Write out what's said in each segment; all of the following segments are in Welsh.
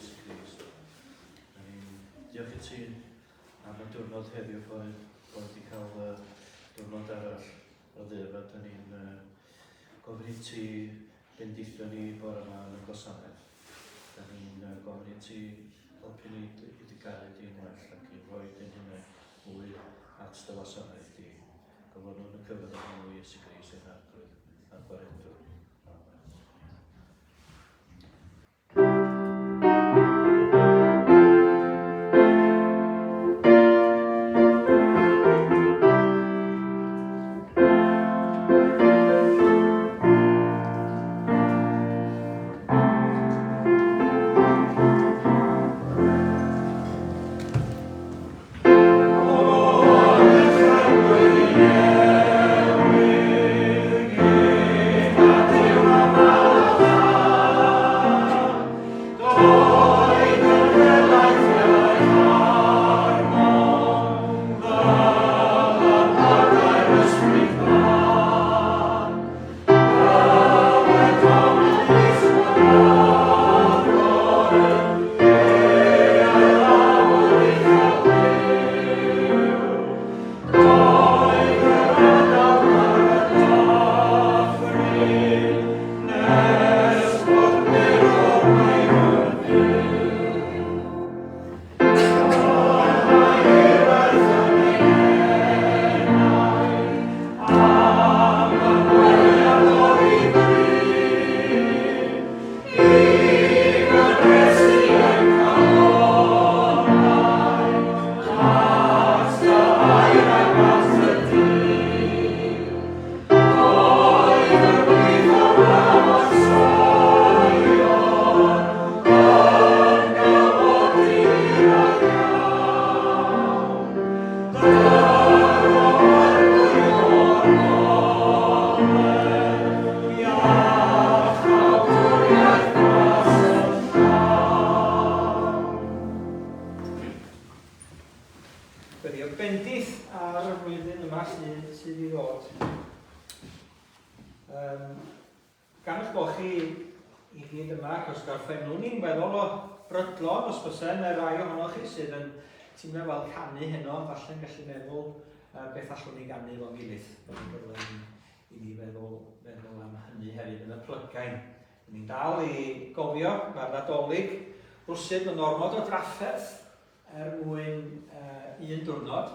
Iesu Grist. Da ni'n diolch i ti am y diwrnod heddiw bod bod wedi cael uh, diwrnod arall o ddydd a da ni'n uh, gofyn i ti bendithio ni bore yma yn y gwasanaeth. Da ni'n uh, gofyn i ti helpu ni i dy garu di'n well ac i roi dyn hunain mwy at dy wasanaeth di. Gofynnwn y cyfan yn enw Iesu Grist ein Arglwydd a'n Gwaredwr. Amen. Gweddio bendith ar y flwyddyn yma sydd, sydd i ddod. Um, gan eich bod chi i gyd yma, ac os gorffennwn ni'n weddol o brydlon, os bysa yna rai ohonoch chi sydd yn teimlo fel canu heno, falle'n gallu meddwl uh, beth allwn ni ganu efo'n gilydd. Bod yn gyfle i ni feddwl, feddwl am hynny hefyd yn y plygain. Ni'n dal i gofio, mae'r Nadolig rwsut yn ormod o drafferth er mwyn uh, un diwrnod.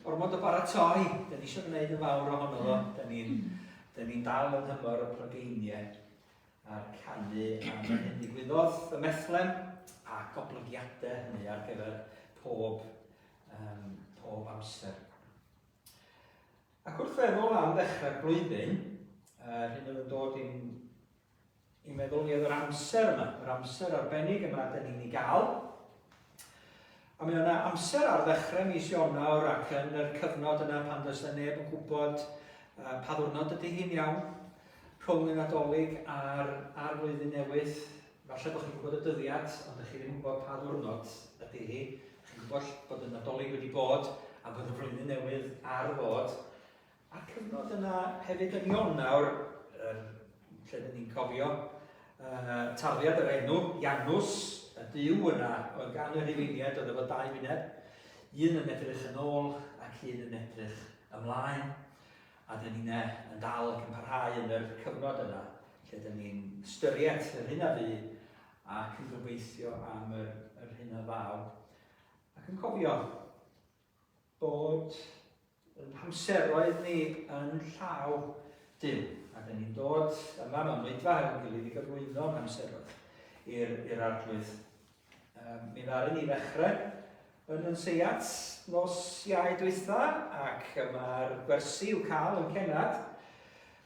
Ormod o baratoi, da ni eisiau gwneud yn fawr ohono fo. Da ni'n ni dal yn nhymor y plygeiniau a'r canu am yr hyn ddigwyddodd ym Methlem a goblygiadau hynny ar gyfer pob, um, pob amser. Ac wrth feddwl am ddechrau'r blwyddyn, yr hyn oedd yn dod i'n i meddwl i oedd yr amser yma, yr amser arbennig yma dyn ni'n ei gael. A mae yna amser ar ddechrau mis Ionawr ac yn yr cyfnod yna pan does yna neb yn gwybod uh, pa ddwrnod ydy hi'n iawn, rhwng y Nadolig a'r, a'r flwyddyn newydd. Falle bod chi'n gwybod y dyddiad, ond ydych chi ddim yn gwybod pa ddwrnod ydy hi. Chi'n gwybod bod y Nadolig wedi bod a bod y flwyddyn newydd ar ddod. A'r cyfnod yna hefyd yn Ionawr, er, lle dyn ni'n cofio, uh, tarddiad yr enw, Janus, y duw yna, oedd gan y Rhufeiniaid, oedd efo dau wyneb, un yn edrych yn ôl ac un yn edrych ymlaen. A dyn ni'n yn dal ac yn parhau yn yr cyfnod yna, lle dyn ni'n ystyried yr hyn a fu ac yn gobeithio am yr, yr hyn a ddaw. Ac yn cofio bod yn hamseroedd ni yn llaw Duw. A dyn ni'n dod yma mewn oedfa hefo'n gilydd i gyflwyno'n hamseroedd i'r Arglwydd. Um, mi ddaru ni ddechrau yn yn seiat nos Iau dwytha ac mae'r gwersi i'w cael yn Cenad.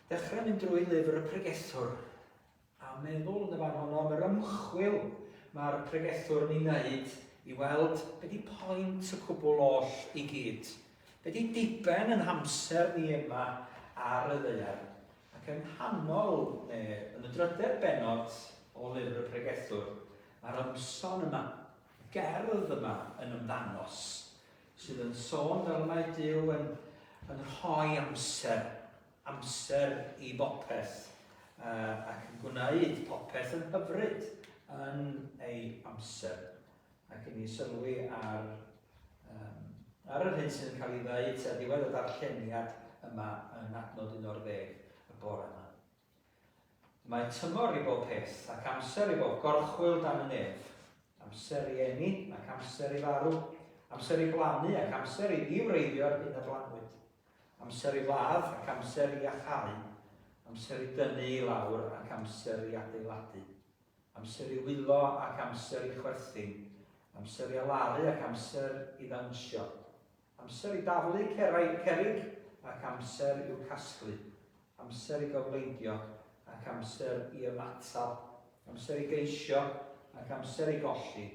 Dechrau mynd drwy lyfr y pregethwr a meddwl yn y fan honno am yr ymchwil mae'r pregethwr yn ei wneud i weld be di pwynt y cwbl oll i gyd. Be di diben yn hamser ni yma ar y ddaear. Ac yng nghanol, neu yn y drydedd bennod o lyfr y pregethwr, Mae'r ymson yma, y gerdd yma yn ymddangos, sydd yn sôn fel mae Duw yn, yn rhoi amser, amser i bopeth, uh, ac yn gwneud popeth yn hyfryd. yn ei amser. Ac i ni sylwi ar, um, ar yr hyn sydd yn cael ei ddeud tua diwedd y darlleniad yma yn adnod 11 y bore yma. Mae tymor i bob peth, ac amser i bob gorchwyl dan y nef. Amser i eni, ac amser i farw. Amser i blannu, ac amser i ddiwreiddio'r hyn a blannwyd. Amser i ladd, ac amser i iacháu. Amser i dynnu i lawr, ac amser i adeiladu. Amser i wylo, ac amser i chwerthin. Amser i alaru, ac amser i ddawnsio. Amser i daflu cerrig, ac amser i'w casglu. Amser i gofleidio ac amser i ymatal, amser i geisio ac amser i golli,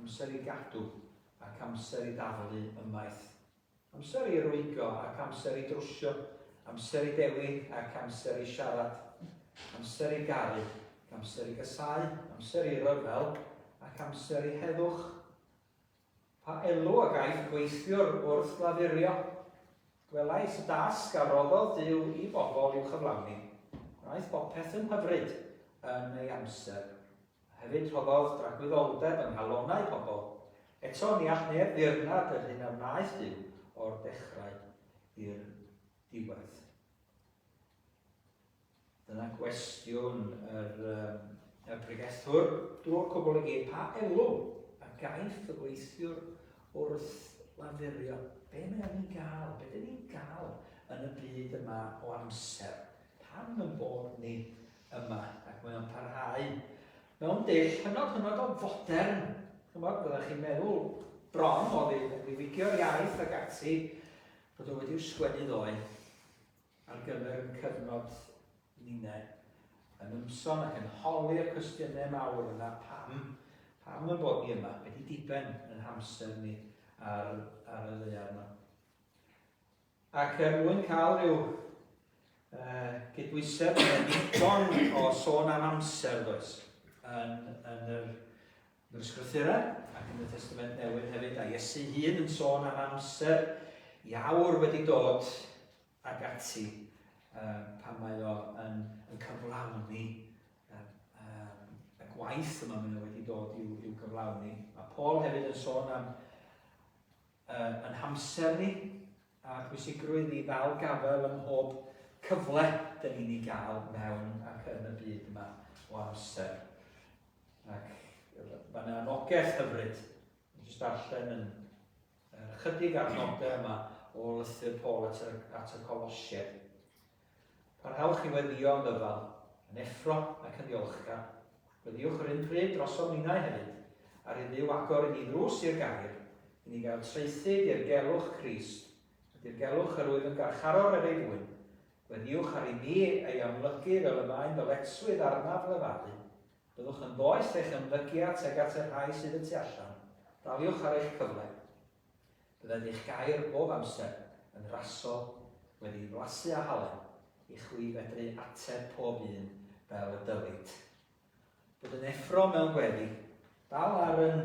amser i gadw ac amser i daflu ymaith. Amser i rwygo ac amser i drwsio, amser i dewi ac amser i siarad, amser i garu ac amser i gasáu, amser i ryfel ac amser i heddwch. Pa elw a gaiff gweithiwr wrth lafurio? Gwelais y dasg a roddodd Duw i bobl i'w chyflawni. Gwnaeth bopeth yn hyfryd yn ei amser. A hefyd rhoddodd dragwyddoldeb yng nghalonnau pobl. Eto ni all neb ddirnad yr hyn a wnaeth Duw o'r dechrau i'r diwedd. Dyna gwestiwn yr, um, y pregethwr drwy'r cwbl i gyd. Pa elw a gaiff y gweithiwr wrth lafurio? Be mae o'n ei gael? Be dyn ni'n gael yn y byd yma o amser? Pam yn bod ni yma? Ac mae o'n parhau mewn dull hynod hynod o fodern. Chymod, byddech chi'n meddwl bron o ddiwygio'r iaith ac ati bod o wedi'w sgwennu ddoe. ar gyfer ein cyfnod ninne, yn ymson ac yn holi'r cwestiynau mawr yna, pam, pam yn bod ni yma, be di diben yn hamser ni ar, ar y ddaear yma. Ac er mwyn cael rhyw uh, gydbwysedd, mae'n ddigon o sôn am amser, does, yn, yn yr, yn yr ysgrythurau ac yn y Testament Newydd hefyd, a Iesu hun yn sôn am amser i awr wedi dod ac ati pan mae o yn, yn cyflawni y gwaith yma mae o wedi dod i'w, i'w gyflawni. Mae Paul hefyd yn sôn am yn hamser ni a pwysigrwydd i ddal gafael ym mhob cyfle dyn ni'n ei gael mewn ac yn y byd yma o amser. Ac mae yna anogaeth hyfryd, jyst darllen yn Yr ychydig adnodau yma o lythyr Paul at y, at y Colosiaid. Parhewch i weddïo yn ddyfal, yn effro ac yn ddiolchgar. Gweddïwch yr un pryd drosom ninnau hefyd, ar i Dduw agor i ni ddrws i'r gair, i ni gael traethu dirgelwch Crist, y dirgelwch yr wyf yn garcharor er ei fwyn. Gweddïwch ar i mi ei amlygu fel y mae'n ddyletswydd arnaf lefaru, Byddwch yn ddoeth eich ymddygiad tuag at y rhai sydd y tu allan. Daliwch ar eich cyfle. Bydded eich gair bob amser yn rasol, wedi'i flasu â halen, i chwi fedru ateb pob un fel y dylid. Bod yn effro mewn gweddi, dal ar yn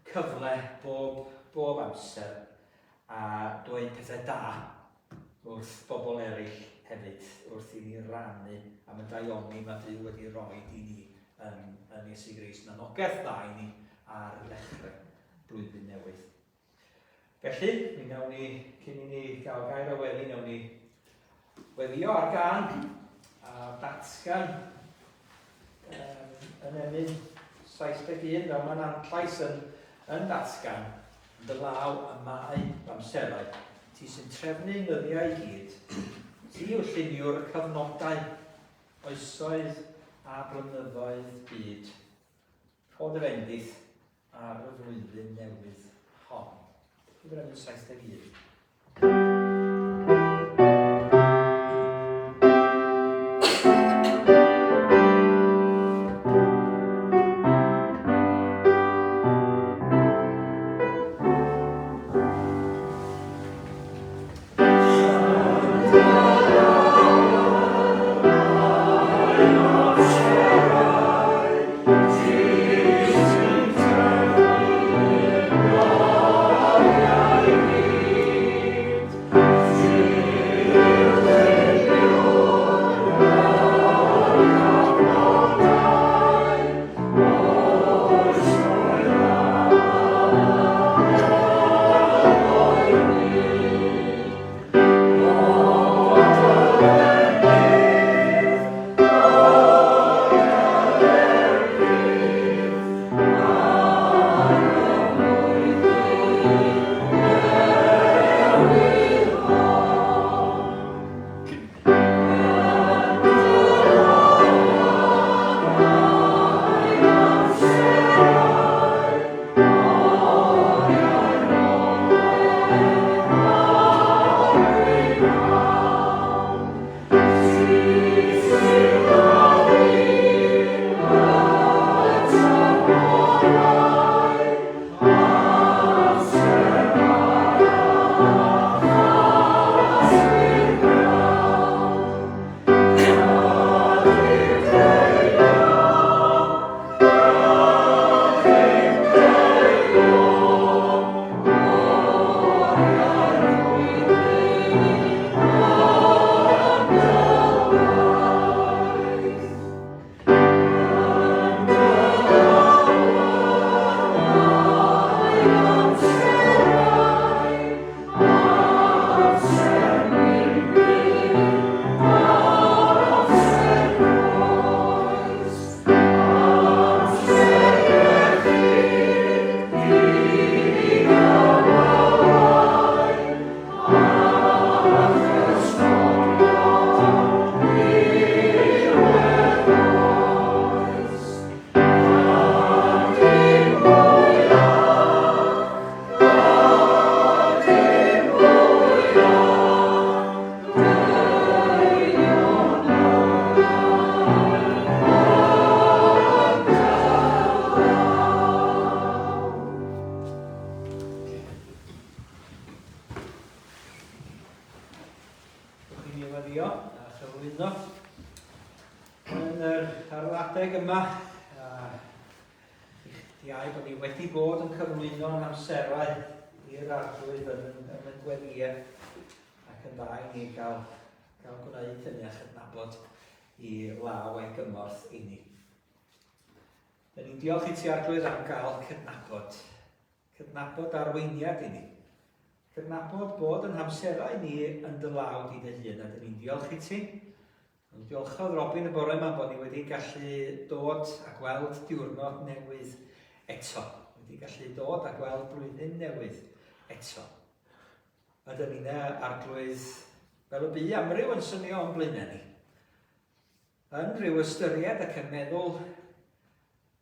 cyfle bob, bob amser, a dweud pethau da wrth bobl eraill hefyd wrth i ni rannu am y daioni mae Duw wedi rhoi i ni yn, yn Iesu Grist. Mae'n anogaeth dda i ni ar ddechrau blwyddyn newydd. Felly, mi wnawn ni, cyn i ni gael gair o weddi, wnawn ni weddio ar gan a datgan um, yn emyn 71, fel mae'n antlais yn, yn datgan, yn dy law y mae amserau, ti sy'n trefnu nyddiau i gyd, ti yw lluniwr y cyfnodau, oesoedd a blynyddoedd byd. Rho dy fendith ar y flwyddyn newydd hon. Llyfr emyn 71. yn yr, ar yr adeg yma. A iau bod ni wedi bod yn cyflwyno'n amserau i'r arglwydd yn, yn, yn y gweddïau ac yn dda i ni gael, gael gwneud hynny a chydnabod i law a'i gymorth i ni. Dyn ni'n diolch i ti arglwydd am gael cydnabod, cydnabod arweiniad i ni. Cydnabod bod yn hamserau ni yn dy law di dy hun, a dyn ni'n diolch i ti. Ond diolchodd Robin y bore yma bod ni wedi gallu dod a gweld diwrnod newydd eto. Wedi gallu dod a gweld blwyddyn newydd eto. A dyn ni'n arglwydd fel y bu amryw yn synio o'n blaenau ni. Yn rhyw ystyried ac yn meddwl,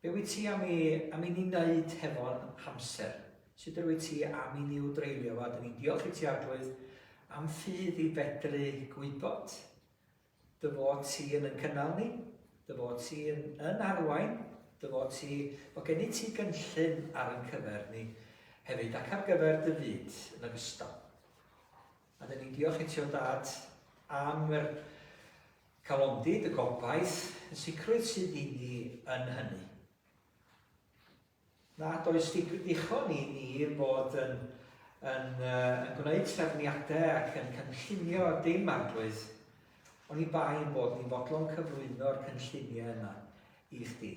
be wyt ti am i, am i ni wneud hefo'n hamser? Sut yr wyt ti am i ni i'w dreulio fo? Dyn ni'n diolch i ti, Arglwydd, am ffydd i fedru gwybod dy fod ti yn yn cynnal ni, dy fod ti yn, yn arwain, dy fod ti, bod gen i ti gynllun ar yn cyfer ni hefyd ac ar gyfer dy fyd yn ogystal. A dyn ni'n diolch i ti o dad am yr Calondid y gobaith, y sicrwydd sydd i ni yn hynny. Nad oes dichon i ni fod yn, yn, uh, yn gwneud trefniadau ac yn cynllunio dim arglwydd, oni bai yn bod ni'n fodlon cyflwyno'r cynlluniau yma i chdi.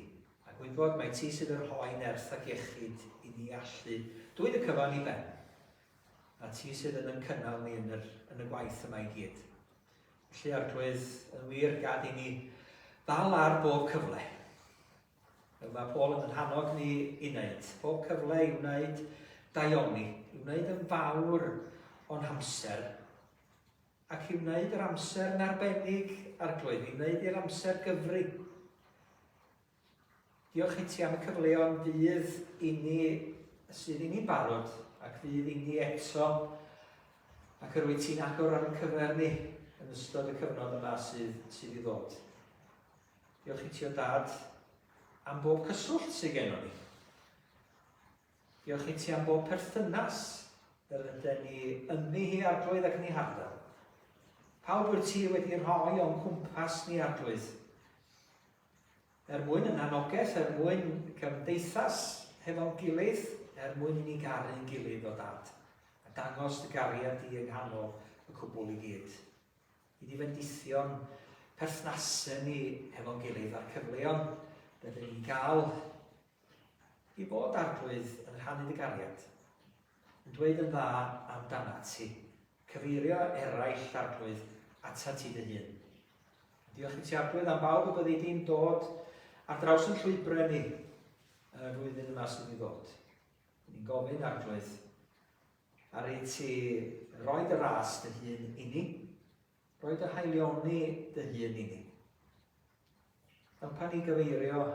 A gwybod mai ti sydd yn rhoi nerth ac iechyd i ni allu dwyn y cyfan i ben. A ti sydd yn yn cynnal ni yn, yr, yn y gwaith yma i gyd. Felly, Arglwydd, yn wir, gad i ni ddal ar bob cyfle. Fel mae Paul yn hannog ni i wneud. Pob cyfle i wneud daioni, i wneud yn fawr o'n hamser, ac i wneud yr amser yn arbennig, Arglwydd, i wneud i'r amser gyfri. Diolch i ti am y cyfleon fydd i ni, sydd i ni'n barod ac fydd i ni eto ac yr wyt ti'n agor ar y cyfer ni yn ystod y cyfnod yma sydd, sydd i ddod. Diolch i ti o dad am bob cyswllt sydd gennon ni. Diolch i ti am bob perthynas yr ydyn ni ynddi hi arglwydd ac yn ei hardal. Pawb wyt ti wedi rhoi o'n cwmpas ni arglwydd. Er mwyn yn anogaeth, er mwyn cymdeithas hefo'n gilydd, er mwyn i ni garu'n gilydd o dad, a dangos dy gariad di yng nghanol y cwbl i gyd. I di fendithio'n perthnasau ni hefo'n gilydd a'r cyfleon rydyn ni'n gael i fod arglwydd yn rhannu dy gariad, yn dweud yn dda amdanat ti, cyfeirio eraill arglwydd atat ti dy hun. Diolch i ti Arglwydd am bawb y byddi di'n dod ar draws yn llwybrau ni yn y flwyddyn yma sydd i ddod. Ni'n gofyn Arglwydd ar i ti roi dy ras dy hun i ni, roi dy haelioni dy hun i ni. Helpa ni gyfeirio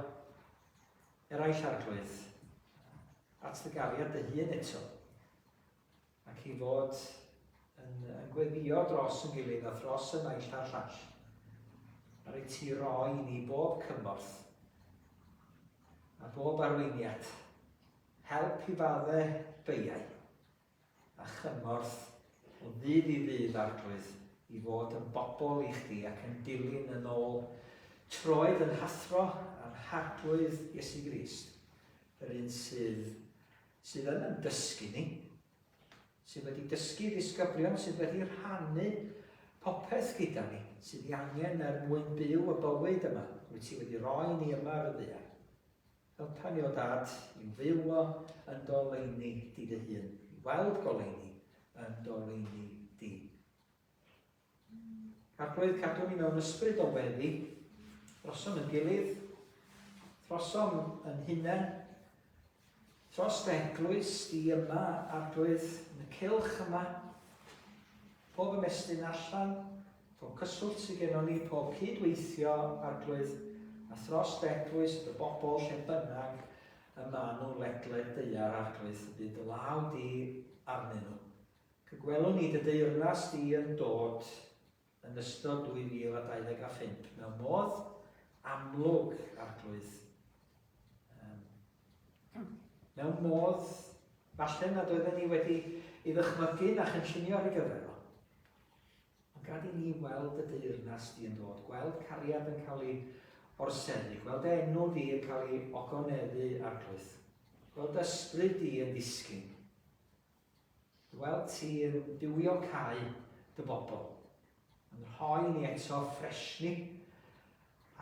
eraill Arglwydd at dy gariad dy hun eto. ac i fod yn, yn gweddio dros yn gilydd a thros y naill a'r llall. A rhaid ti roi i ni bob cymorth a bob arweiniad, help i fadde beiau a chymorth o ddydd i ddydd arglwydd i fod yn bobl i chdi ac yn dilyn yn ôl troed yn hathro a'n harglwydd Iesu Grist, yr un sydd sydd yn yn dysgu ni, sydd wedi dysgu ddisgyblion, sydd wedi rhannu popeth gyda ni, sydd ei angen er mwyn byw y bywyd yma, wyt ti wedi roi ni yma ar y ddaear. Helpa ni o dad i fyw o yn doleini di dy hun, i weld goleini yn doleini di. Arglwydd, cadw ni mewn ysbryd o weddi, drosom yn gilydd, drosom yn hunain, dros dy eglwys di yma, Arglwydd, yn y cylch yma, pob ymestyn allan, pob cyswllt sydd gennon ni, pob cydweithio, Arglwydd, a thros dy eglwys, dy bobl, lle bynnag y maen nhw ledled daear, Arglwydd, y bydd dy law di arnyn nhw. Gwelwn ni dy deyrnas di yn dod yn ystod 2025 mewn modd amlwg, Arglwydd. Um, mewn modd falle nad oedden ni wedi ei ddychmygu na chynllunio ar ei gyfer o. Ond gad i ni weld y deyrnas di yn dod, gweld cariad yn cael ei orseddu, gweld enw di yn cael ei ogoneddu arglwydd, gweld ysbryd di yn disgyn, gweld ti yn duwio cau dy bobl, yn rhoi ni eto ffresni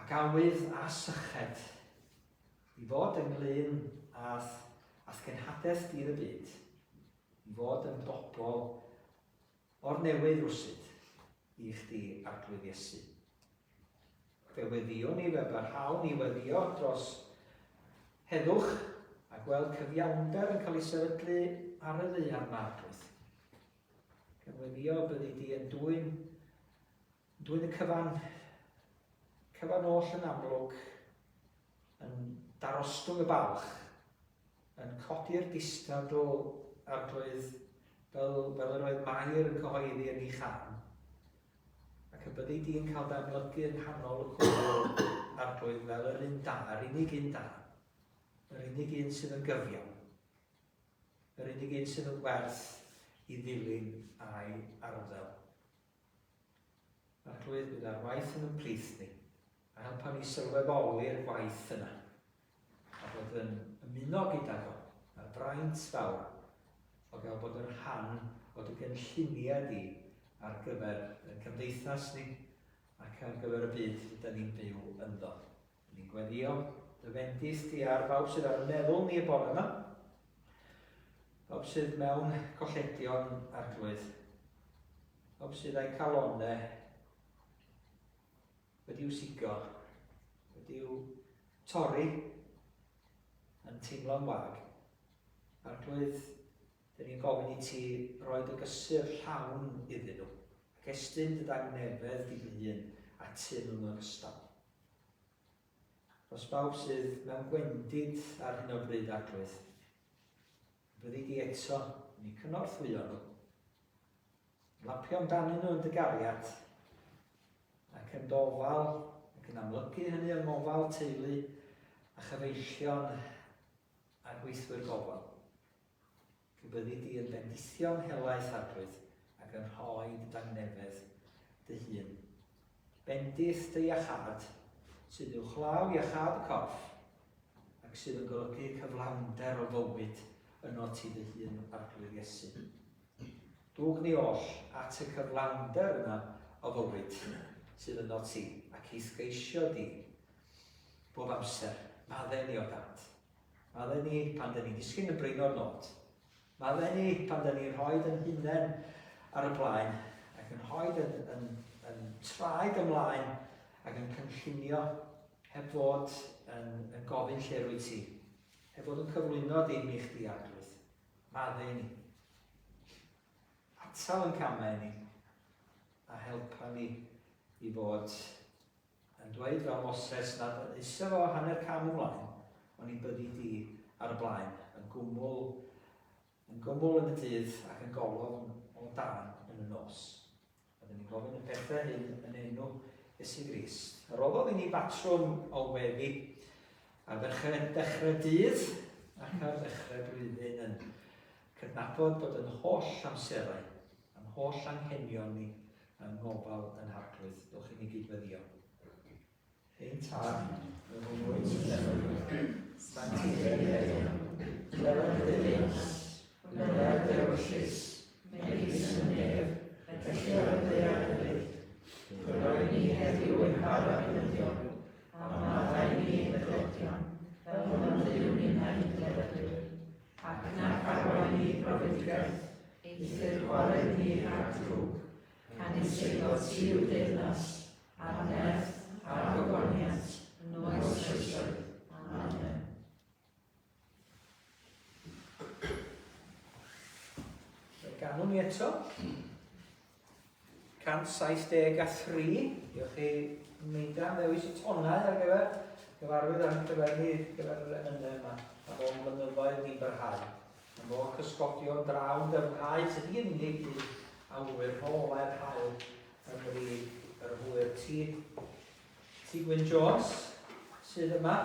ac awydd a syched i fod ynglyn â'th, â'th genhadaeth di yn y byd, i fod yn bobl o'r newydd rwsut i chdi, Arglwydd Iesu. Fe weddïwn ni, fe barhawn ni weddio dros heddwch a gweld cyfiawnder yn cael ei sefydlu ar y ddaear yma, Arglwydd. Gan weddio byddi di yn dwyn, dwyn y cyfan, cyfan oll yn amlwg, yn darostwng y balch, yn codi'r distadl arglwydd fel, fel yr oedd Mair yn cyhoeddi yn ei chan, ac y byddi di'n cael dy amlygu yng nghanol y cwbl arglwydd fel yr un da, yr unig un da, yr unig un sydd yn gyfiawn, yr unig un sydd yn werth i ddilyn a'i arddel. Arglwydd, bydd ar waith yn yn plith ni, a helpa ni sylweddoli'r gwaith yna, a bod yn ymuno gydag o, a'r braint fawr o gael bod yn rhan o dy gynlluniau di ar gyfer yn cymdeithas ni ac ar gyfer y byd rydyn ni'n byw ynddo. Ni'n gweddio dy fendith di ar bawb sydd ar y meddwl ni y bore yma. Pawb sydd mewn colledion arglwydd. Pawb sydd â'i calonau wedi'w sigo, wedi'w torri, yn teimlo'n wag. Arglwydd, dyn ni'n gofyn i ti roi dy gysur llawn iddyn nhw, ac estyn dy dangnefedd di dy hun atyn nhw'n ogystal. Dros bawb sydd mewn gwendid ar hyn o bryd, Arglwydd, byddi di eto yn eu cynorthwyo nhw, lapio amdanyn nhw yn dy gariad, ac yn dofal, ac yn amlygu hynny yng ngofal teulu a chyfeillion a gweithwyr gofal. Fe byddi di yn bendithio'n helaeth, Arglwydd, ac yn rhoi dy dangnefedd dy hun. Bendith dy iachâd, sydd uwchlaw iachâd y corff, ac sydd yn golygu cyflawnder o fywyd yno ti dy hun, Arglwydd Iesu. Dwg ni oll at y cyflawnder yna o fywyd sydd yno ti, ac i'th geisio di bob amser. Maddau ni o Dad. Maddau ni pan dyn ni'n disgyn yn brin o'r nod. Maddau ni pan dyn ni'n rhoi yn hunain ar y blaen ac yn rhoi yn, yn, yn traed ymlaen ac yn cynllunio heb fod yn, yn gofyn lle rwy ti. Heb fod yn cyflwyno dim i chdi arglwydd. Maddau ni. Atal yn camau ni a helpa ni i fod Yn dweud fel Moses nad eisa fo hanner cam ymlaen, oni byddi di ar y blaen, yn gwmwl, yn gwmwl yn y dydd ac yn golofn o dân yn y nos. A dyn ni'n gofyn y pethau hyn yn enw Iesu Grist. A roddodd i ni batrwm o weddi ar ddechrau, dechrau dydd ac ar ddechrau blwyddyn yn cydnabod bod yn holl amserau, yn holl anghenion ni yng ngofal ein Harglwydd. Dewch i ni gyd-weddïo. Ein Tad, yr hwn wyt yn nefoedd, sancteiddier dy enw, dyled dy deyrnas, wneler dy ewyllys, megis yn y nef, felly ar y ddaear hefyd. Rhoi ni heddiw ein bara beunyddiol, a maddau ni ein dyledion, fel y maddeuwn ninnau i'n dyledwyr. Ac nac arwain ni i brofedigaeth, eithr gwared ni rhag drwg, canys eiddo ti yw'r deyrnas, a'r nerth, a'r gogoniant, yn oes oesoedd. Amen. Fe ganwn ni eto. 173. Diolch i Meida am ddewis y tonau ar gyfer gyfarwydd ar gyfer ni, gyfer yr emynau yma. A fo'n blynyddoedd ni'n barhau. A fo cysgodion draw'n dyfnhau sydd yn unig un awyr rholau'r haul ym mrig yr hwyr. Ti, Ti Gwyn Jones sydd yma.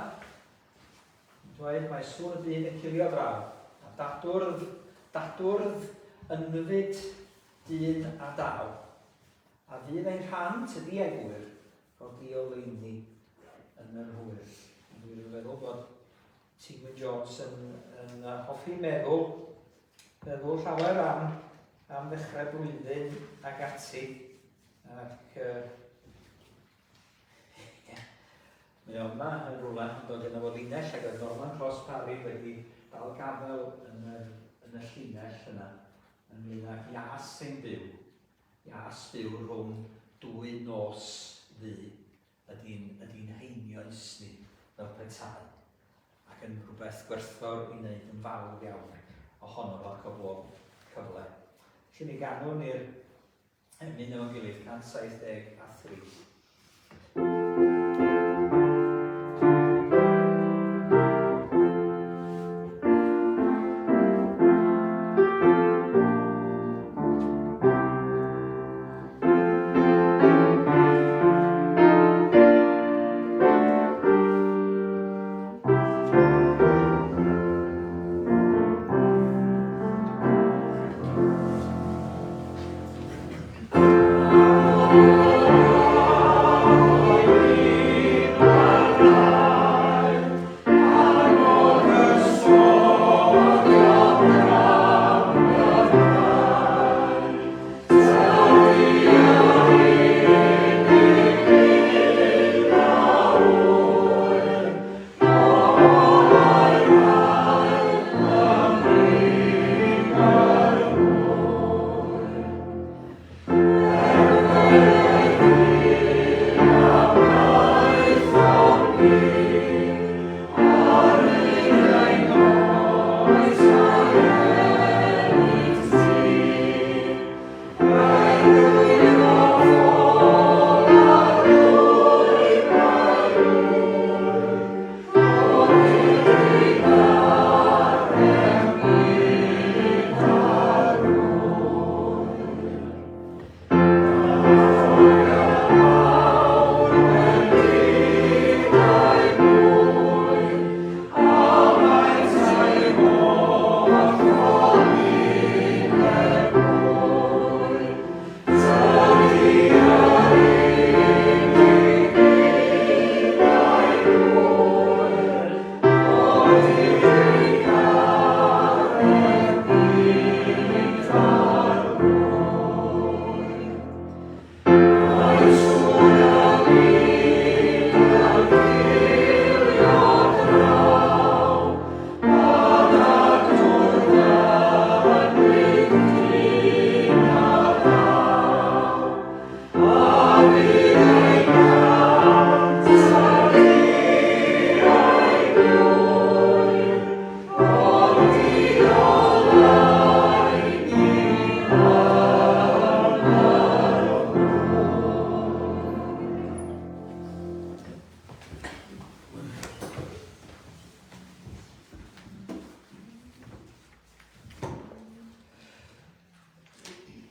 Yn dweud mae sŵn y byd yn cilio draw. A dadwrdd, dadwrdd ynfyd Dyn a daw. A fydd ein rhan tydi a'i gŵyr, rho di oleuni yn yn yr hwyr. Dwi'n feddwl bod Tegan Jones yn, yn hoffi meddwl, meddwl llawer am, am ddechrau blwyddyn ac ati. Ac uh, yeah, mae o yma yn rhywle yn dod yna fo linell ac oedd Norman Cross Parry wedi dal gafel yn y, yn y llinell yna ynglyn ag ias ein byw, ias byw rhwng dwy nos ddu ydy'n ydy heinioes ni fel petai, ac yn rhywbeth gwerthfawr i wneud yn fawr iawn ohono fo ac o bob cyfle. Felly mi ganwn ni'r emyn efo'n gilydd, 173.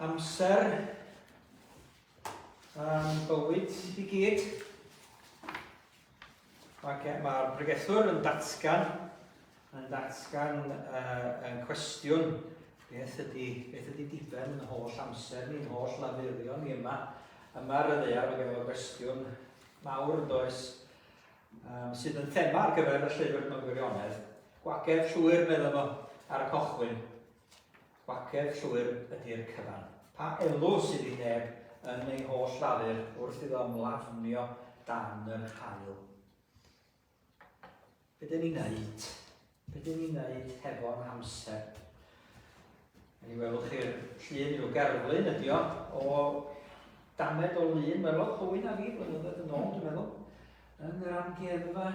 Amser a'n bywyd i gyd. Mae'r mae pregethwr yn datgan, yn datgan uh, yn cwestiwn beth ydy, beth ydy diben yn holl amser ni'n holl lafurio ni yma. Yma ar y ddaear mae gen fo gwestiwn mawr yn does, um, sydd yn thema ar gyfer y llyfr mewn gwirionedd. Gwagedd llwyr, meddwl fo, ar y cochwyn. Gwagedd llwyr ydy'r cyfan. Pa elw sydd i neb yn ei holl lafur wrth iddo ymlafnio dan yr haul? Be dyn ni'n neud? Be dyn ni'n neud hefo'n hamser? Mi welwch chi'r llun rhyw gerflun ydi o, o damed o lun, welodd Hywyn a fi blynyddoedd yn ôl, dwi'n meddwl, yn yr amgueddfa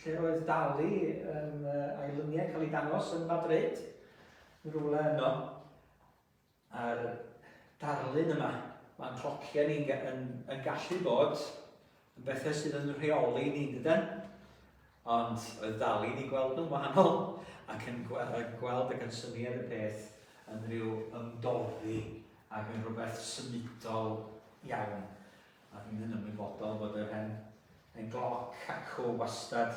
lle roedd Dali yn uh, a'i luniau cael ei dangos yn Madrid, rhywle yno. A'r darlun yma, mae'n clociau ni'n yn, yn gallu bod yn bethau sydd yn rheoli ni, dydyn? Ond oedd dal i ni gweld nhw'n wahanol ac yn gweld y cysyniad y peth yn rhyw ymdoddi ac yn rhywbeth symudol iawn. A dwi'n yn ymwybodol bod yr hen, hen gloc acw wastad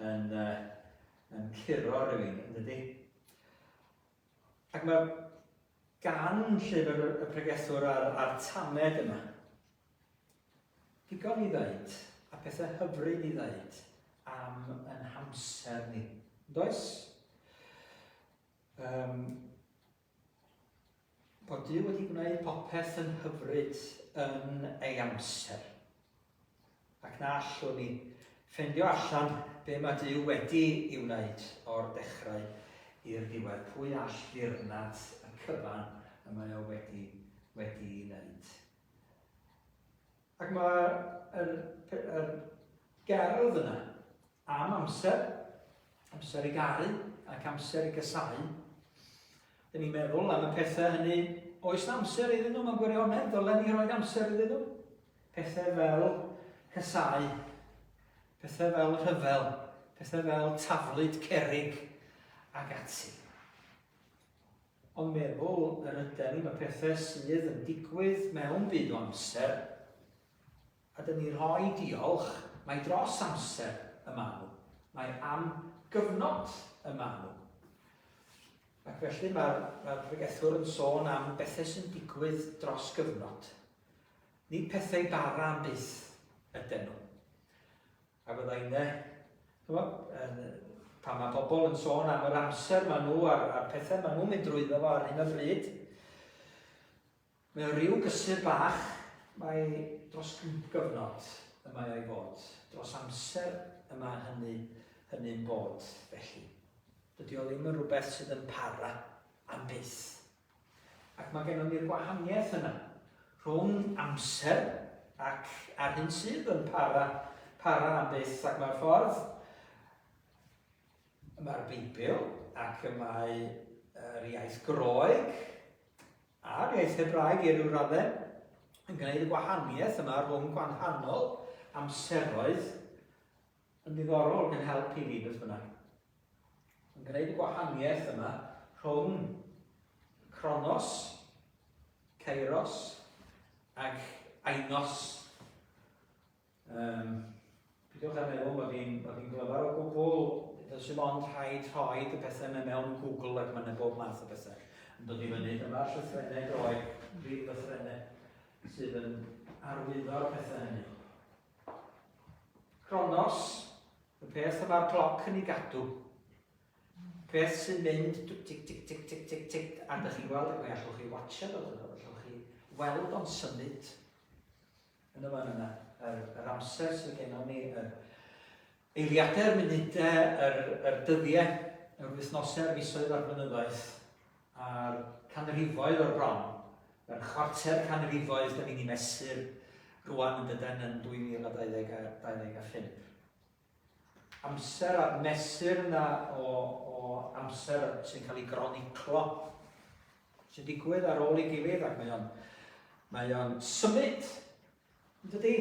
yn, uh, yn curo rhywun, yn dydy? Ac mae gan llyfr y pregethwr a'r, a'r tamed yma digon i ddeud a pethau hyfryd i ddeud am yn hamser ni. Does? Um, bod Duw wedi gwneud popeth yn hyfryd yn ei amser. Ac na allwn ni ffeindio allan be mae Duw wedi i wneud o'r dechrau i'r diwedd. Pwy all ddirnad y cyfan y mae o wedi, wedi i wneud. Ac mae'r yr, yr gerdd yna am amser, amser i garu ac amser i gasáu. Dyn ni'n meddwl am y pethau hynny, oes na amser iddyn nhw mewn gwirionedd, dylen ni roi amser iddyn nhw. Pethau fel casáu, pethau fel rhyfel, pethau fel taflud cerrig ac ati. Ond meddwl yr yden ni, mae pethau sydd yn digwydd mewn byd o amser, a dyn ni rhoi diolch, mae dros amser y maen nhw, mae am gyfnod y maen nhw. Ac felly mae'r mae pregethwr yn sôn am bethau sy'n digwydd dros gyfnod. Nid pethau bara am byth ydyn nhw. A fydda inne, ch'mod, yn, pan mae pobl yn sôn am yr amser maen nhw a'r, a'r pethau maen nhw'n mynd drwyddo fo ar hyn o bryd, mae o ryw gysur bach, mae dros gyfnod y mae o'i fod, dros amser y mae hynny, hynny'n bod felly. Dydy o ddim yn rhywbeth sydd yn para am byth. Ac mae gennym ni'r gwahaniaeth yna rhwng amser ac a'r hyn sydd yn para, para am byth. Ac mae'r ffordd y mae'r Beibl ac y mae yr iaith Groeg a'r iaith Hebraeg i ryw raddau yn gwneud y gwahaniaeth yma rhwng gwahanol amseroedd yn ddiddorol ac yn help i fi beth bynnag. Yn gwneud y gwahaniaeth yma rhwng Kronos, Kairos ac Ainos. Um, Peidiwch â meddwl bod fi'n bod fi'n glyfar o gwbl, does dim ond rhaid rhoi y pethau yma mewn Google ac mae yna bob math o bethau yn dod i fyny. Dyma'r llythrennau Groeg, prif lythrennau sydd yn arwyddo'r pethau hynny. Kronos, y peth y mae'r cloc yn ei gadw. Peth sy'n mynd tic tic tic tic tic tic a ydych chi'n gweld, ac allwch chi watchad o, allwch chi weld o'n symud yn y fan yna. Yr, yr amser sydd gennym ni, yr eiliadau'r munudau, yr, yr dyddiau, yr wythnosau, yr misoedd a'r blynyddoedd, a'r canrifoedd o'r bron, yr chwarter canrifoedd da ni'n ei mesur rwan yn dyden yn 2025. Amser a'r mesur yna o, o amser sy'n cael ei groniclo, sy'n digwydd ar ôl ei gilydd ac mae o'n, mae o'n symud, yn dydy,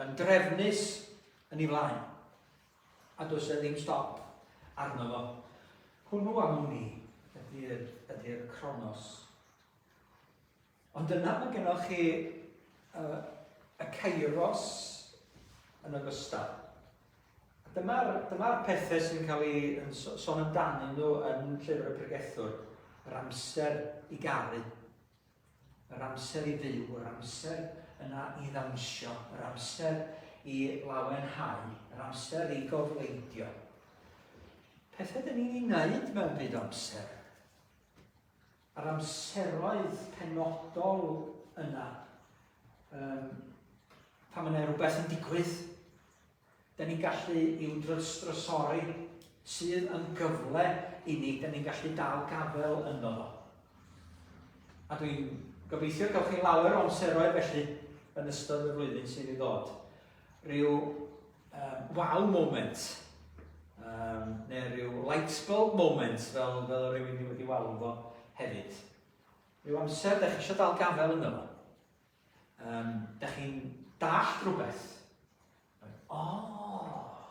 yn drefnus yn ei flaen. A does e ddim stop arno fo. Hwnnw am wn i ydy'r ydy Cronos. Ond yna mae gennych chi uh, y Kairos yn ogystal. A dyma'r dyma pethau sy'n cael ei yn sôn amdanyn nhw yn Llyfr y Pregethwr, yr amser i garu. Yr amser i fyw, yr amser yna i ddawnsio, yr amser i lawenhau, yr amser i gofleidio. Pethau dyn ni'n ei wneud mewn byd amser. A'r amseroedd penodol yna, um, pan mae yna rhywbeth yn digwydd, Da ni'n gallu i'w drysori, sydd yn gyfle i ni, da ni'n gallu dal gafel ynddo fo. A dwi'n gobeithio cael chi lawer o amseroedd felly yn ystod y flwyddyn sydd i ddod. Rhyw um, wow moment, um, neu rhyw light bulb moment fel, fel rhywun wedi walw fo hefyd. Rhyw amser da chi eisiau dal gafel ynddo fo. Um, da chi'n dallt rhywbeth. O, oh,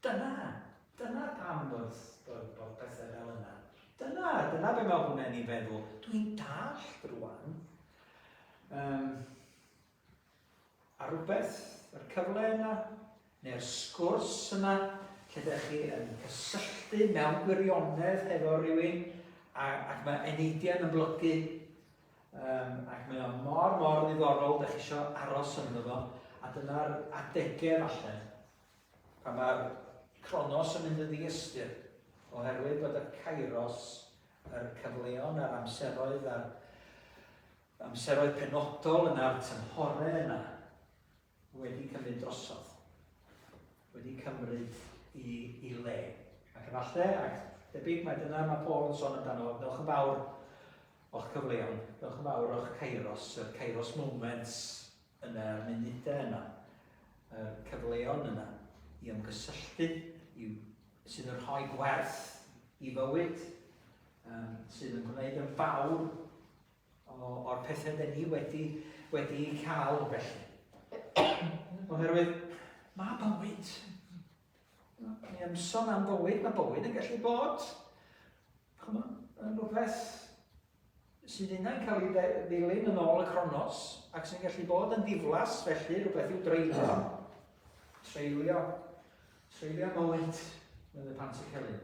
dyna, dyna pam bod, bod, bod pethau fel yna. Dyna, dyna be mae hwnna'n ei feddwl. Dwi'n dallt rwan. Um, a rhywbeth, yr cyfle yna, neu'r sgwrs yna, lle ydych chi yn cysylltu mewn gwirionedd hefo rhywun, a, ac mae eneidiau'n ymlygu, Um, ac mae o mor, mor ddiddorol, da chi eisiau aros ynddo fo, A dyna'r adegau falle, pan mae'r Cronos yn mynd yn ddiystyr, oherwydd bod y Kairos, yr cyfleon a'r amseroedd a'r amseroedd penodol yna'r tymhorau yna, wedi cymryd drosodd, wedi cymryd i, i le. Ac efallai, ac debyg mae dyna mae Paul yn sôn amdano, wnewch yn fawr o'ch cyfleon, wnewch yn fawr o'ch kairos, yr kairos moments yna, yr munudau yna, y cyfleon yna i ymgysylltu, i, sydd yn rhoi gwerth i fywyd, um, sydd yn gwneud yn fawr o, o'r pethau dyn ni wedi, wedi cael felly. Oherwydd mae bywyd. Ni am sôn am fywyd, mae bywyd yn gallu bod chymod, yn rhywbeth sydd unai'n cael ei ddilyn yn ôl y Cronos ac sy'n gallu bod yn ddiflas felly, rhywbeth i'w dreulio. Treulio, treulio mywyd, meddai Pantycelyn.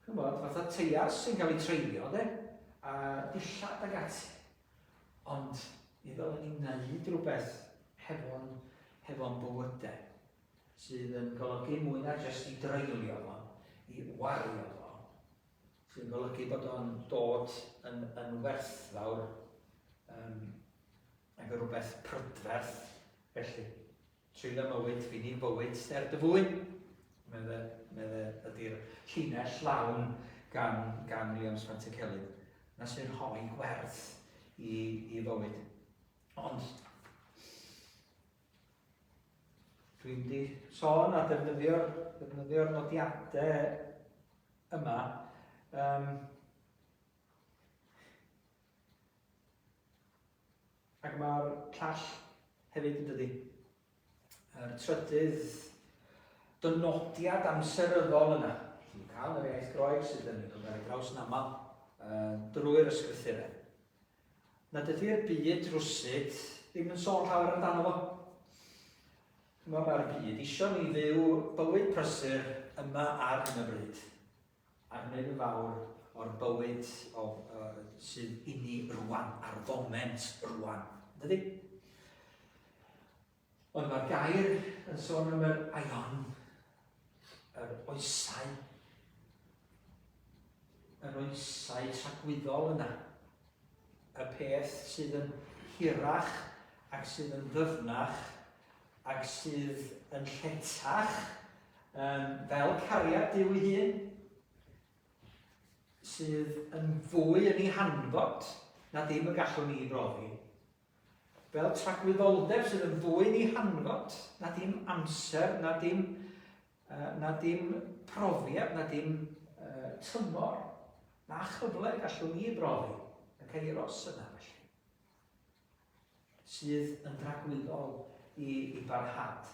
Ch'mod, fatha teiars sy'n cael eu treulio, de, a dillad ag ati. Ond mi ddylen ni wneud rhywbeth hefo'n hefo bywydau sydd yn golygu mwy na jyst i dreulio fo, i wario fo, sydd yn golygu bod o'n dod yn, yn werthfawr um, ac yn rhywbeth prydferth felly. Treulio mywyd, fi ni fywyd er dy fwyn, medde, medde ydy'r llinell lawn gan, gan Williams Pantycelyn, na sy'n rhoi gwerth i, i fywyd. Ond, dwi'n mynd i sôn a defnyddio'r defnyddio nodiadau yma. Um, Ac mae'r llall hefyd yn dydy. Yr trydydd dynodiad amseryddol yna, sy'n cael yr iaith Groeg sydd yn dod ar ei draws yn aml drwy'r ysgrythurau. Na dydy'r byd rwsyd ddim yn sôn llawer amdano fo. Chymod, mae'r byd isio ni fyw bywyd prysur yma ar hyn o bryd. A gwneud yn fawr o'r bywyd o, uh, sydd inni rwan, ar foment rwan. Dydy? Ond mae'r gair yn sôn am yr aion, yr oesau, yr oesau tragwyddol yna. Y peth sydd yn hirach ac sydd yn ddyfnach ac sydd yn lletach, um, fel cariad Duw ei hun, sydd yn fwy yn ei hanfod na dim y gallwn ni brofi, fel tragwyddoldeb sydd yn fwy yn ei hanfod na dim amser, na dim, uh, na dim profiad, na dim uh, tymor, na chyfle gallwn ni brofi, y kairos yna felly. sydd yn dragwyddol i, i barhad.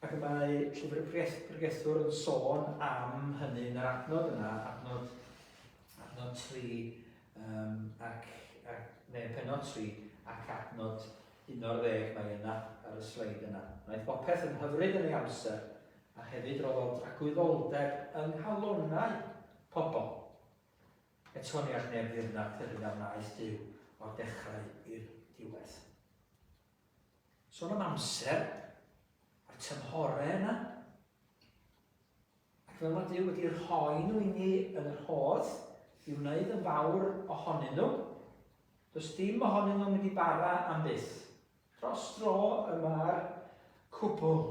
Ac y mae llyfr y pregethwr yn sôn am hynny yn yr adnod yna, adnod, adnod 3, um, ac, ac, neu penod 3, ac adnod 11 mae yna ar y sleid yna. Wnaeth bopeth yn hyfryd yn ei amser, a hefyd roddodd dragwyddoldeb yng nghalonnau pobl. Eto ni all neb ddirnad yr hyn a wnaeth Duw o'r dechrau i'r diwedd. Sôn am amser, a'r tymhorau yna. Ac fel mae Duw wedi rhoi nhw i ni yn yr hodd i wneud yn fawr ohonyn nhw, does dim ohonyn nhw'n mynd i bara am byth. Dros dro y mae'r cwbl,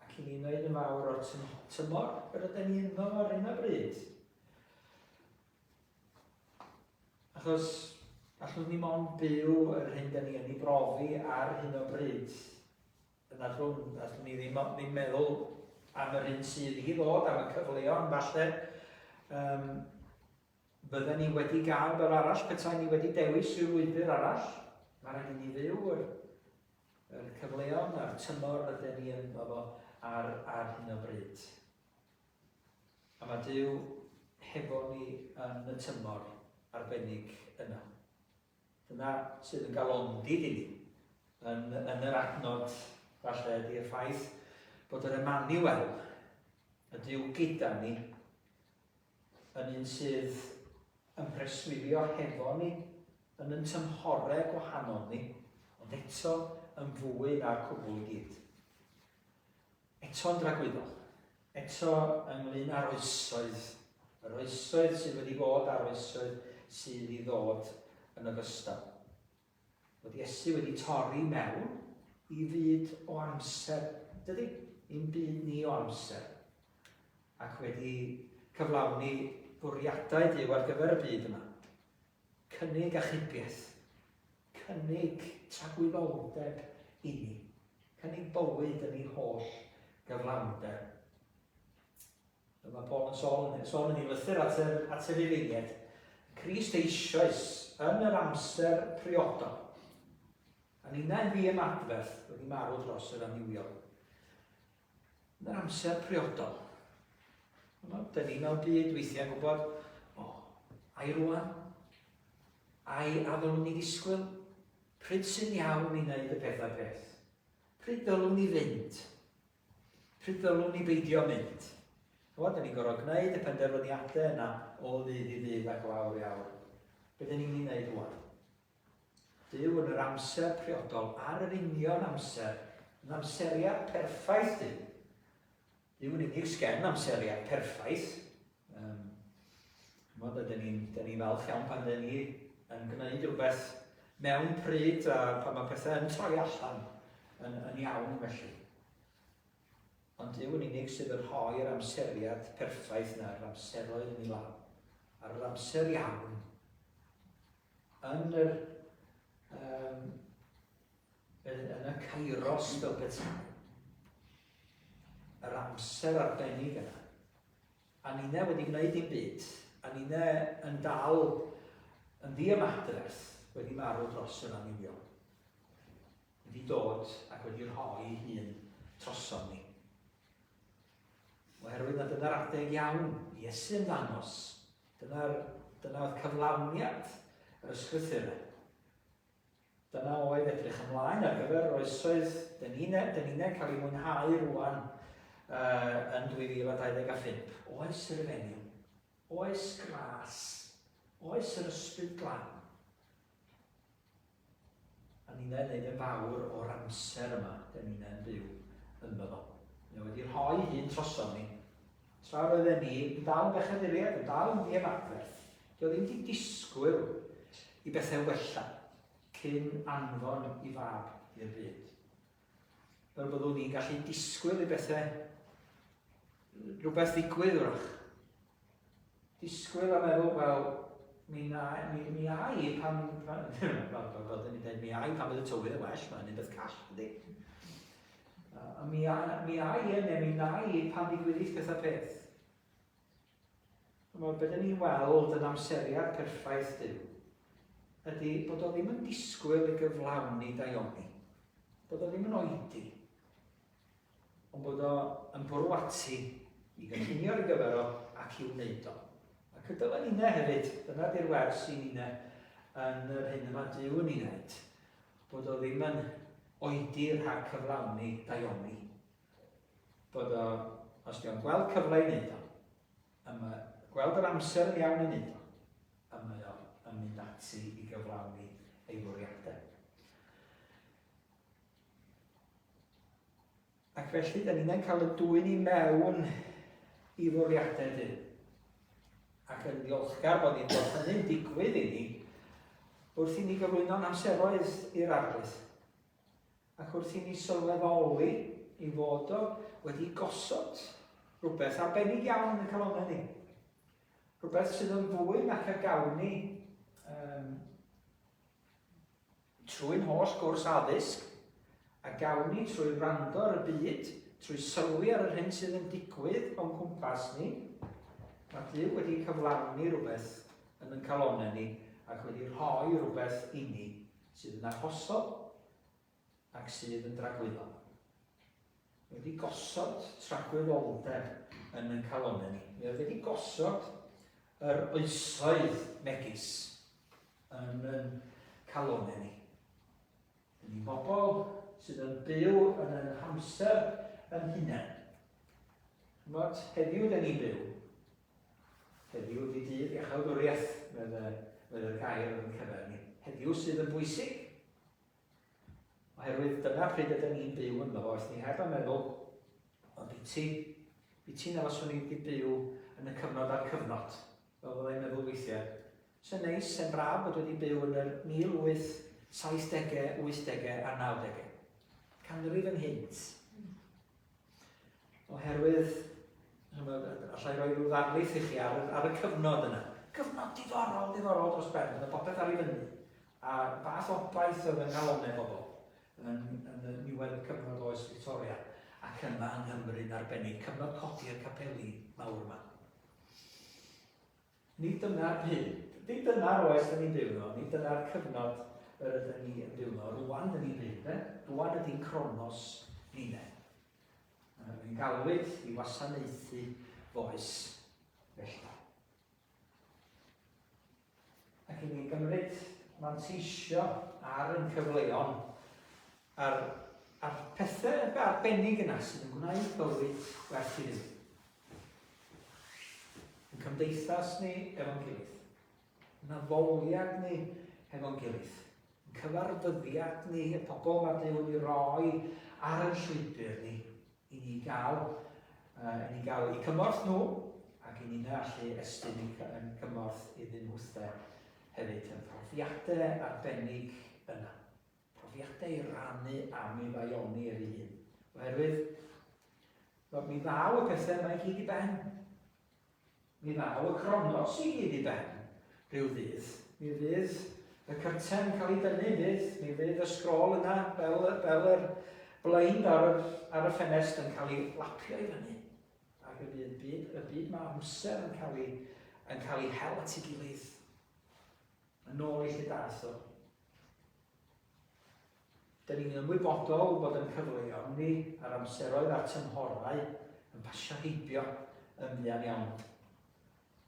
ac i ni wneud yn fawr o'r tymor yr ydyn ni ynddo ar hyn o bryd. Achos allwn ni mond byw yr hyn da ni yn ei brofi ar hyn o bryd. Yn allwn, allwn ni ddim, ddim meddwl am yr hyn sydd i ddod, am y cyfleon falle. Um, bydden ni wedi gael fel arall petai ni wedi dewis rhyw lwybr arall. Mae rhaid i ni fyw yr, yr cyfleon a'r tymor rydyn ni ynddo fo ar, ar hyn o bryd. A mae Duw hefo ni yn y tymor arbennig yna. Dyna sydd yn galondid i ni yn, yn yr adnod falle ydy'r ffaith bod yr Emmanuel, y Duw gyda ni, yn un sydd yn preswylio hefo ni yn yn tymhorau gwahanol ni, Ond eto yn fwy na'r cwbl i gyd. Eto'n dragwyddol. Eto ynglyn â'r oesoedd, yr oesoedd sydd wedi bod a'r oesoedd sydd i ddod yn ogystal. Bod Iesu wedi torri mewn i fyd o amser, dydy? I'n byd ni o amser. Ac wedi cyflawni bwriadau Duw ar gyfer y byd yma. Cynnig achubiaeth. Cynnig tragwyddoldeb inni. Cynnig bywyd yn ei holl gyflawnder. Fel mae Paul yn sôn, yn sôn yn ei lythyr at yr, at yr Rufeiniaid, Crist eisoes yn yr amser priodol, a ninnau'n ddiymadferth wedi marw dros yr annuwiol. Yn yr amser priodol. Dyna ni mewn byd weithiau yn gwybod, o, oh, ai rwan? Ai a ddylwn ni ddisgwyl? Pryd sy'n iawn i wneud y pethau peth? Pryd ddylwn ni fynd? Pryd ddylwn ni beidio mynd? Chymod, da ni'n gorfod gwneud y penderfyniadau yna o ddydd i ddydd ac o awr i awr. Be dyn ni'n mynd i wneud rwan? Duw yn yr amser priodol, ar yr union amser, yn amseriad perffaith Duw. Duw yn unig sgen amseriad perffaith. Um, chymod, ydyn ni'n ni falch iawn pan dyn ni yn gwneud rhywbeth mewn pryd a pan mae pethau yn troi allan yn, yn iawn felly. Ond Duw yn unig sydd yn rhoi'r amseriad perffaith yna, yr amseroedd yn ei law, ar yr amser iawn, yn yr, um, yn, yn y kairos fel petai, yr amser arbennig yna. A ninne wedi gwneud dim byd, a ninne yn dal yn ddiymadferth wedi marw dros yr annuwiol. Wedi dod ac wedi rhoi ei hun trosom ni. Oherwydd na dyna'r adeg iawn i Iesu ymddangos. Dyna'r, dyna oedd cyflawniad yr ysgrythurau. Dyna oedd edrych ymlaen ar gyfer yr oesoedd dyn ni'n dyn ni'n cael ei mwynhau rwan uh, yn 2025. Oes yr efengyl, oes gras, oes yr ysbryd glân. A ninnau'n neud yn fawr o'r amser yma dyn ninnau'n byw ynddo fo. Mae o wedi rhoi hun trosom ni. Tra roedden ni yn dal yn bechaduriaid, yn dal yn ddiymadferth, dio ddim wedi disgwyl i bethau wella cyn anfon i fab i'r byd. Fel byddwn ni'n gallu disgwyl i bethau rhywbeth ddigwydd wrach. Disgwyl a meddwl, wel, mi, na, mi, mi a i pan, pan fel, fel, fel dyn ni'n dweud, mi a i pan bydd y tywydd yn well, mae'n un beth call, ydy. A mi a, mi a i, neu mi na i pan ddigwyddith pethau peth. Mae beth ni'n weld yn amseriad perffaith Duw ydy bod o ddim yn disgwyl i gyflawni daioni. Bod o ddim yn oedi. Ond bod o yn bwrw ati i gynllunio ar ei gyfer o ac i'w wneud o. Ac y dylen ninne hefyd, dyna di'r wers i ninne yn yr hyn y mae Duw yn ei wneud, bod o ddim yn oedi rhag cyflawni daioni. Bod o, os di o'n gweld cyfle i wneud o, a mae gweld yr amser yn iawn i wneud o, a mae o yn mynd ati i gyflawni ei fwriadau. Ac felly, da ni'n cael y dwyn i mewn i fwriadau Duw. Ac yn ddiolchgar bod ni'n bod hynny'n digwydd i ni wrth i ni gyflwyno'n amseroedd i'r Arglwydd. Ac wrth i ni sylweddoli i fod o wedi gosod rhywbeth arbennig iawn yn y calonnau ni. Rhywbeth sydd yn fwy nac a gawn ni um, Trwy'n holl gwrs addysg, a gawn ni trwy wrando ar y byd, trwy sylwi ar yr hyn sydd yn digwydd o'n cwmpas ni, mae Duw wedi cyflawni rhywbeth yn yn calonnau ni ac wedi rhoi rhywbeth i ni sydd yn arhosol ac sydd yn dragwyddol. Wedi gosod tragwyddoldeb yn yn calonnau ni. Mae wedi gosod yr oesoedd megis yn yn calonnau ni. Dyn ni'n bobl sydd yn byw yn ein hamser yn hunain. Chymod, heddiw dyn ni'n byw. Heddiw ydy dydd iachawdwriaeth, medd y, medd y gair yn cyfer ni. Heddiw sydd yn bwysig. Oherwydd dyna pryd ydyn ni'n byw ynddo fo, os ni heb yn meddwl, ond biti, biti na faswn i wedi byw yn y cyfnod a'r cyfnod, fel fyddai'n meddwl weithiau. Sy'n neis, sy'n braf bod wedi byw yn yr 1870au, 80au a 90au. Canrif ynghynt. Oherwydd, allai roi rhyw ddarlith i chi ar, ar y cyfnod yna. Cyfnod diddorol, diddorol dros ben, oedd popeth ar ei fyny. A fath obaith oedd yng nghalonnau bobl yn, yn y niwedd y cyfnod oes Victoria ac yma yng Nghymru'n arbennig, cyfnod codi'r capeli mawr yma. Nid dyna'r byd, nid dyna'r oes dyn ni'n byw yno, nid dyna'r cyfnod yr ydyn ni yn byw yno. Rwan dyn ni'n byw, de? Rwan ydy'n Cronos ninne. Ni'n galwyd i wasanaethu foes felly. Ac i ni gymryd manteisio ar ein cyfleon, a'r, a'r pethau arbennig yna sydd yn gwneud bywyd werth i fyw. Yn cymdeithas ni efo'n gilydd. Yn addoliad ni hefo'n gilydd. Yn cyfarfyddiad ni, y pobl mae Duw wedi roi ar ein llwybr ni, i ni gael, uh, i ni gael eu cymorth nhw ac i ni'n allu estyn ein cymorth iddyn nhw'the hefyd. Y profiadau arbennig yna. Profiadau i rannu am ei ddaioni ef ei hun. Oherwydd, mi ddaw y pethau yma i gyd i ben. Mi ddaw y cronos i gyd i ben rhyw ddydd. Mi fydd y cyrten yn cael ei dynnu, fydd. Mi fydd y sgrôl yna fel, fel yr blind ar y, ar y ffenest yn cael ei lapio i fyny. Ac y bydd, byd, y byd mae amser yn cael ei, yn cael ei hel at ei gilydd. Yn ôl i lle daeth o. Dyn ni'n ymwybodol bod yn cyfleon ni a'r amseroedd a'r tymhorau yn pasio heibio yn fuan iawn.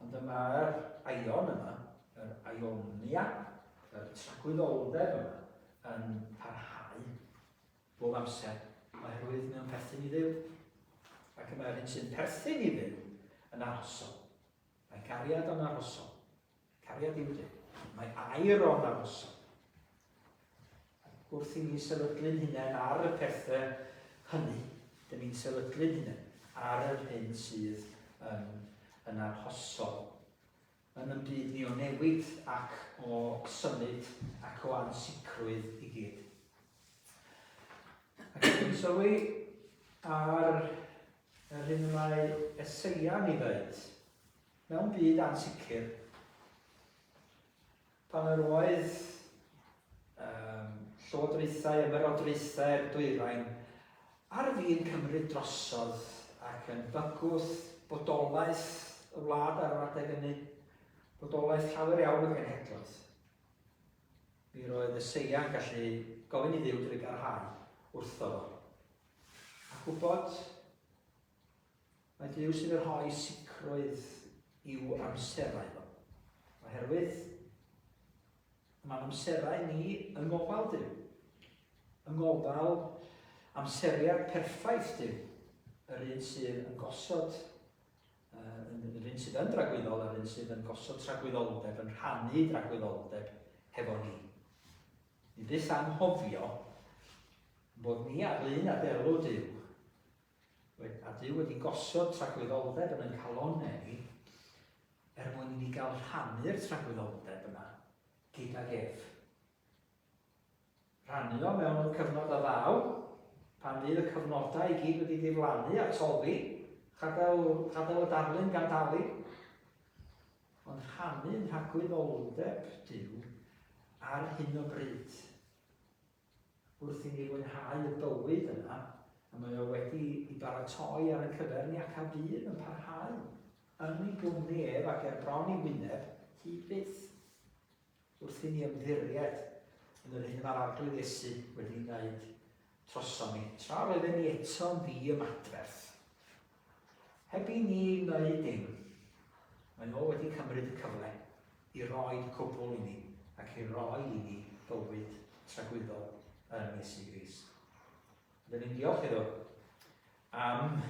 Ond y mae'r aion yma, yr aionia, yr tragwyddoldeb yma, yn parhau bob amser, oherwydd mewn perthyn i Dduw. Ac y mae'r hyn sy'n perthyn i Dduw yn arhosol. Mae cariad o'n arhosol. Cariad yw Duw. Mae air o'n arhosol. Wrth i ni sefydlu'n hunain ar y pethau hynny, dyn ni'n sefydlu'n hunain ar yr hyn sydd yn, yn arhosol. Yn y byd ni o newid ac o symud ac o ansicrwydd i gyd. Ac yn sylwi ar yr hyn y mae Eseia'n ei ddweud, Mewn byd ansicr, pan yr oedd um, llywodraethau, ymerodraethau'r dwyrain ar fin cymryd drosodd ac yn bygwth bodolaeth y wlad ar yr adeg hynny, bodolaeth llawer iawn o genhedloedd. Mi roedd Eseia yn gallu gofyn i Dduw drugarhau wrtho fo. A gwybod Mae Duw sydd yn rhoi sicrwydd i'w amserau fo. Oherwydd mae'n amserau ni yng ngofal Duw. Yng ngofal amseriad perffaith Duw. Yr un sydd yn gosod, yr un sydd yn dragwyddol, yr un sydd yn gosod tragwyddoldeb, yn rhannu dragwyddoldeb hefo ni. Ni byth anghofio bod ni ar lun a delw Duw A Duw wedi gosod tragwyddoldeb yn ein calonnau ni, er mwyn i ni gael rhannu'r tragwyddoldeb yna gydag ef. Rhannu o mewn cyfnod a ddaw, pan fydd y cyfnodau i gyd wedi diflannu a toddi, chadael, chadael y darlun gan dalu, ond rhannu'n rhagwyddoldeb Duw ar hyn o bryd. Wrth i ni fwynhau y bywyd yna, y mae o wedi i baratoi ar ein cyfer ni ac a fydd yn parhau yn ei gwmni ef ac er bron i wyneb hyd byth. Wrth i ni ymddiried yn yr hyn y mae'r Arglwydd Iesu wedi wneud trosom ni, tra roedden ni eto'n ddi-ymadferth. Heb i ni wneud dim, mae o wedi cymryd y cyfle i roi'r cwbl i ni ac i roi i ni fywyd tragwyddol yn Iesu Grist. Rydyn ni'n diolch iddo am,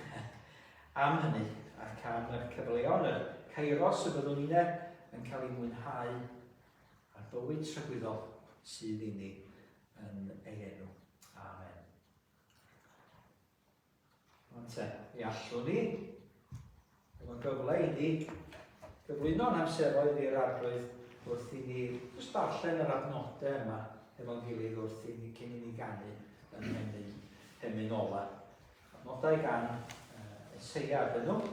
am hynny ac am y cyfleon, y kairos y byddwn ni'n yn cael ei mwynhau a'r bywyd tragwyddol sydd i ni yn ei enw. Ynte, mi allwn ni, efo'n gyfle i ni gyflwyno'n hamseroedd i'r Arglwydd wrth i ni jyst darllen yr adnodau yma efo'n gilydd wrth i ni cyn i ni ganu yn hemyn, hemyn ola. Adnodau gan uh, Eseia ydyn nhw.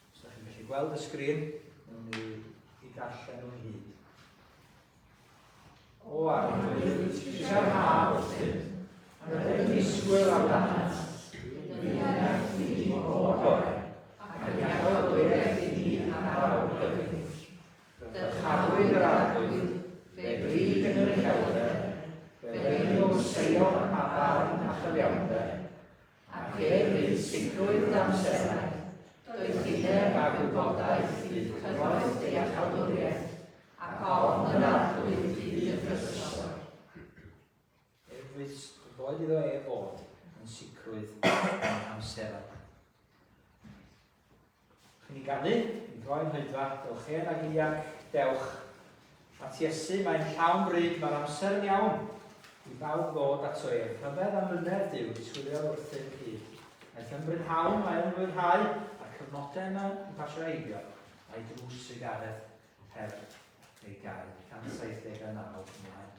Os ydych chi'n gallu gweld y sgrin, wnawn ni i darllen nhw'n hyd. O Arglwydd, trugarha wrthym, yr ydym disgwyl amdanat, i ddianc i ni o'r gorau, ac yn iachawdwriaeth i ni ar awr gyfrif. Dyrchafwyd yr Arglwydd, fe brig yn yr uchelder, fe weinwn Seion a barn a chyfiawnder, Ac ef fydd sicrwydd dy amserau, doethineb a gwybodaeth fydd cyfoeth dy iachawdwriaeth, ac ofn yr Arglwydd fydd dy drysor. Ef fydd, boed iddo ef fod yn sicrwydd yn amserau. Chi'n ni ganu, ni'n droi'n hoedfa, dewch hen ag ianc, dewch at Iesu, mae'n llawn bryd, mae'r amser yn iawn i bawb ddod ato ef. Rhyfedd am mlynedd Duw, disgwyliodd wrthym hyd. Aeth yn brynhawn, mae yn hwyrhau, a'r cyfnodau yma yn pasio heibio, a'i drws trugaredd heb ei gau. 179 ymlaen.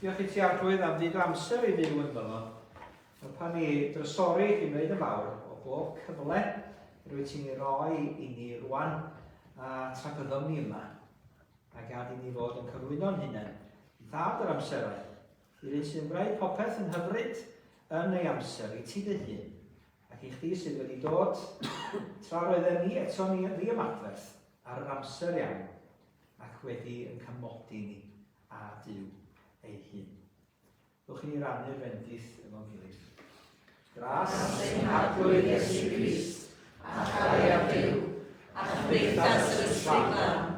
Diolch i ti Arglwydd am dyd o amser i fyw ynddo fo. Helpa ni drysori i wneud yn fawr o bob cyfle rwyt ti'n ei roi i ni rwan a tra byddom ni yma. A gad i ni fod yn cyflwyno'n hunain i Dad yr amserau, i'r un sy'n gwneud popeth yn hyfryd yn ei amser, i ti dy hun, ac i chdi sydd wedi dod tra roeddem ni eto ni ddiymadferth ar yr amser iawn, ac wedi yn cymodi ni â Duw ei hun. Ddwch i ni rannu'r fendith efo'n gilydd. Gras ein Harglwydd Iesu Grist, a chariad Duw, a chymdeithas yr Ysbryd Glân,